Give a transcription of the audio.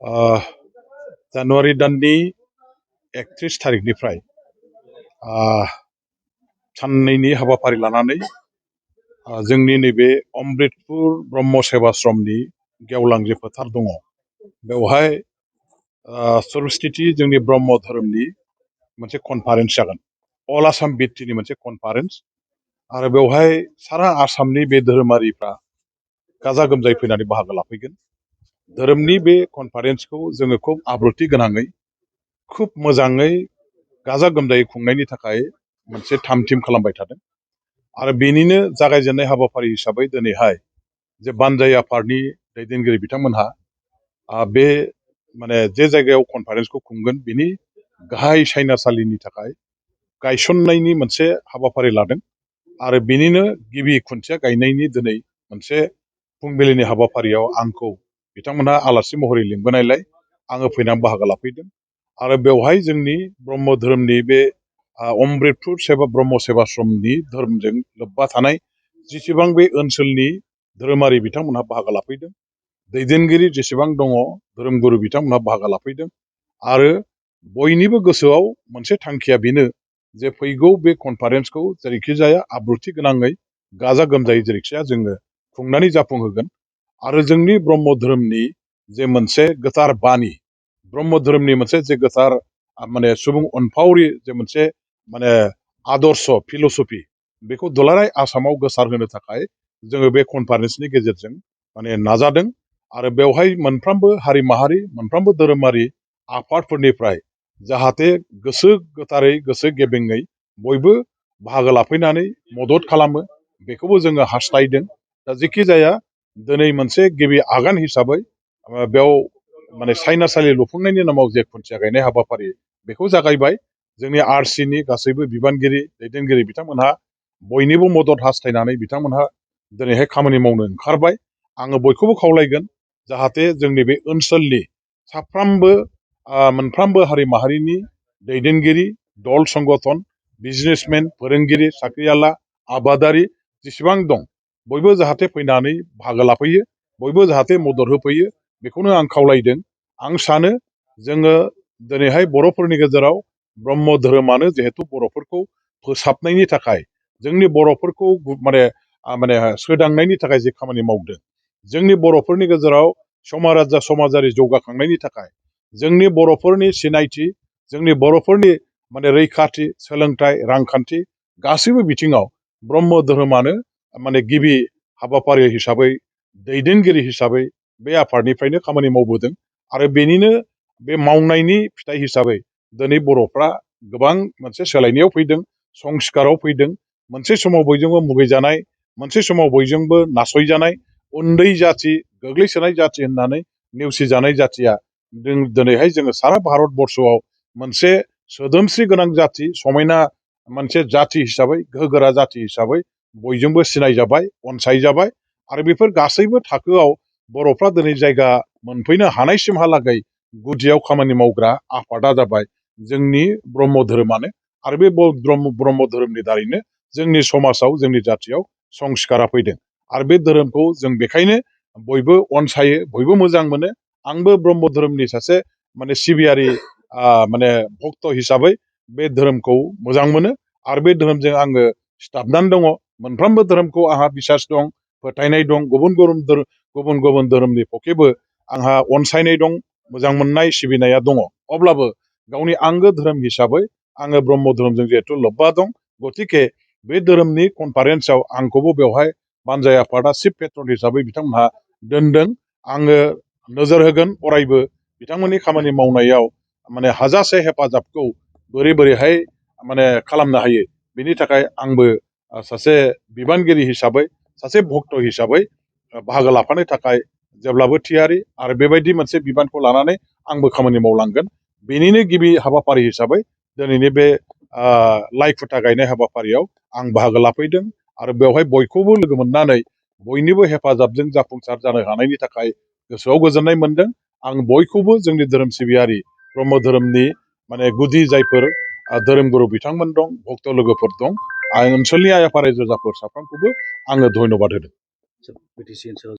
ओ जानुवारि दाननि 31 थारिखनिफ्राय साननैनि हाबाफारि लानानै जोंनि नैबे अमृतपुर ब्रह्म सेवाश्रमनि गेवलां जे फोथार दङ बेवहाय सर्बस्थिति जोंनि ब्रह्म धोरोमनि मोनसे कनफारेन्स जागोन। अल आसाम बिटिनि मोनसे कनफारेन्स आरो बेवहाय सारा आसामनि बे धोरोमारिफ्रा गाजा गोमजायै फैनानै बाहागो लाफैगोन। धोरोमनि बे कनफारेन्सखौ जोङो खुब आब्रुथि गोनाङै खुब मोजाङै गाजा गोमजायै खुंनायनि थाखाय मोनसे थाम-थिम खालामबाय थादों आरो बेनिनो जागायजेननाय हाबाफारि हिसाबै दिनैहाय जे बानजाय आफादनि दैदेनगिरि बिथांमोनहा बे माने जे जायगायाव कनफारेन्सखौ खुंगोन बिनि गाहाय सायनासालिनि थाखाय गायसननायनि मोनसे हाबाफारि लादों आरो बिनिनो गिबि खुन्थिया गायनायनि दिनै मोनसे फुंबिलिनि हाबाफारियाव आंखौ बिथांमोनहा आलासि महरै लिंबोनायलाय आङो फैनानै बाहागो लाफैदों आरो बेवहाय जोंनि ब्रह्म धोरोमनि बे अमृतपुर ब्रह्म सेवाश्रमनि धोरोमजों लोब्बा थानाय जेसेबां बे ओनसोलनि धोरोमारि बिथांमोनहा बाहागो लाफैदों, दैदेनगिरि जेसेबां दङ धोरोमगुरु बिथांमोनहा बाहागो लाफैदों आरो बयनिबो गोसोआव मोनसे थांखिया बेनो जे फैगौ बे कनफारेन्सखौ जेरैखि जाया आब्रुथि गोनाङै गाजा गोमजायै जेरैखिजाया जोङो खुंनानै जाफुंहोगोन आरो जोंनि ब्रह्म धोरोमनि जे मोनसे गोथार बानि, ब्रह्म धोरोमनि मोनसे जे गोथार माने सुबुं अनफावरि जे मोनसे माने आदर्श फिलसफि बेखौ दुलाराय आसामाव गोसारहोनो थाखाय जोङो बे कनफारेन्सनि गेजेरजों माने नाजादों आरो बेवहाय मोनफ्रोमबो हारि माहारि मोनफ्रोमबो धोरोमारि आफादफोरनिफ्राय जाहाथे गोसो गोथारै गोसो गेबेङै बयबो बाहागो लाफैनानै मदद खालामो बेखौबो जोङो हास्थायदों। दा जेखि जाया दिनै मोनसे गिबि आगान हिसाबै बेयाव माने सायनासालि लुफुंनायनि नामाव जे खुन्थिया गायनाय हाबाफारि बेखौ जागायबाय। जोंनि आरसिनि गासैबो बिबानगिरि दैदेनगिरि बिथांमोनहा बयनिबो मदद हास्थायनानै बिथांमोनहा दिनैहाय खामानि मावनो ओंखारबाय। आङो बयखौबो खावलायगोन जाहाथे जोंनि बे ओनसोलनि साफ्रोमबो मोनफ्रोमबो हारि माहारिनि दैदेनगिरि, दल संगठन, बिजनेसमेन, फोरोंगिरि, साख्रिआला, आबादारि जेसेबां दं बयबो जाहाथे फैनानै बाहागो लाफैयो, बयबो जाहाथे मदद होफैयो बेखौनो आं खावलायदों। आं सानो जोङो दिनैहाय बर'फोरनि गेजेराव ब्रह्म धोरोमानो जिहेथु बर'फोरखौ फोसाबनायनि थाखाय जोंनि बर'फोरखौ माने सोदांनायनि थाखाय जे खामानि मावदों, जोंनि बर'फोरनि गेजेराव समाजारि जौगाखांनायनि थाखाय जोंनि बर'फोरनि सिनायथि, जोंनि बर'फोरनि माने रैखाथि, सोलोंथाइ, रांखान्थि गासैबो बिथिङाव ब्रह्म धोरोमानो माने गिबि हाबाफारि हिसाबै दैदेनगिरि हिसाबै बे आफादनिफ्रायनो खामानि मावबोदों आरो बेनिनो बे मावनायनि फिथाइ हिसाबै दिनै बर'फ्रा गोबां मोनसे सोलायनायाव फैदों, संस्काराव फैदों। मोनसे समाव बयजोंबो मुगैजानाय, मोनसे समाव बयजोंबो नासयजानाय, उन्दै जाथि, गोग्लैसोनाय जाथि होननानै नेवसिजानाय जाथिया दिनैहाय जोङो सारा भारतबर्षआव मोनसे सोदोमस्रि गोनां जाथि, समायना मोनसे जाथि हिसाबै, गोहोगोरा जाथि हिसाबै बयजोंबो सिनायजाबाय, अनसायजाबाय आरो बेफोर गासैबो थाखोआव बर'फ्रा दिनै जायगा मोनफैनो हानायसिमहालागै गुदियाव खामानि मावग्रा आफादा जाबाय जोंनि ब्रह्म धोरोमानो आरो बे ब्रह्म धोरोमनि दारैनो जोंनि समाजाव जोंनि जाथियाव संस्कारा फैदों आरो बे धोरोमखौ जों बेखायनो बयबो अनसायो, बयबो मोजां मोनो। आंबो ब्रह्म धोरोमनि सासे माने सिबियारि माने भक्त हिसाबै बे धोरोमखौ मोजां मोनो आरो बे धोरोमजों आङो सिथाबनानै दङ। मोनफ्रोमबो धोरोमखौ आंहा बिसास दं, फोथायनाय दं, गुबुन गुबुन धोरोमनि पक्षेबो आंहा अनसायनाय दं, मोजां मोननाय सिबिनाया दङ। अब्लाबो गावनि आंगो धोरोम हिसाबै आङो ब्रह्म धोरोमजों जिहेथु लोब्बा दं, गतिके बे धोरोमनि कनफारेन्सआव आंखौबो बेवहाय बानजाय आफादा चिफ पेट्रन हिसाबै बिथांमोनहा दोनदों। आङो नोजोर होगोन अरायबो बिथांमोननि खामानि मावनायाव माने हाजासे हेफाजाबखौ बोरैहाय माने खालामनो हायो बेनि थाखाय आंबो सासे बिबानगिरि हिसाबै, सासे भक्त हिसाबै बाहागो लाफानो थाखाय जेब्लाबो थियारि आरो बेबायदि मोनसे बिबानखौ लानानै आंबो खामानि मावलांगोन। बेनिनो गिबि हाबाफारि हिसाबै दिनैनि बे लाइ खुन्था गायनाय हाबाफारियाव आं बाहागो लाफैदों आरो बेवहाय बयखौबो लोगो मोननानै बयनिबो हेफाजाबजों जाफुंसार जानो हानायनि थाखाय गोसोआव गोजोननाय मोनदों। आं बयखौबो जोंनि धोरोम सिबियारि ब्रह्म धोरोमनि माने गुदि जायफोर धोरोमगुरु बिथांमोन दं, भक्त लोगोफोर दं, आं ओनसोलनि आइ आफा रायजो राजाफोर साफ्रोमखौबो आङो धन्यबाद होदों।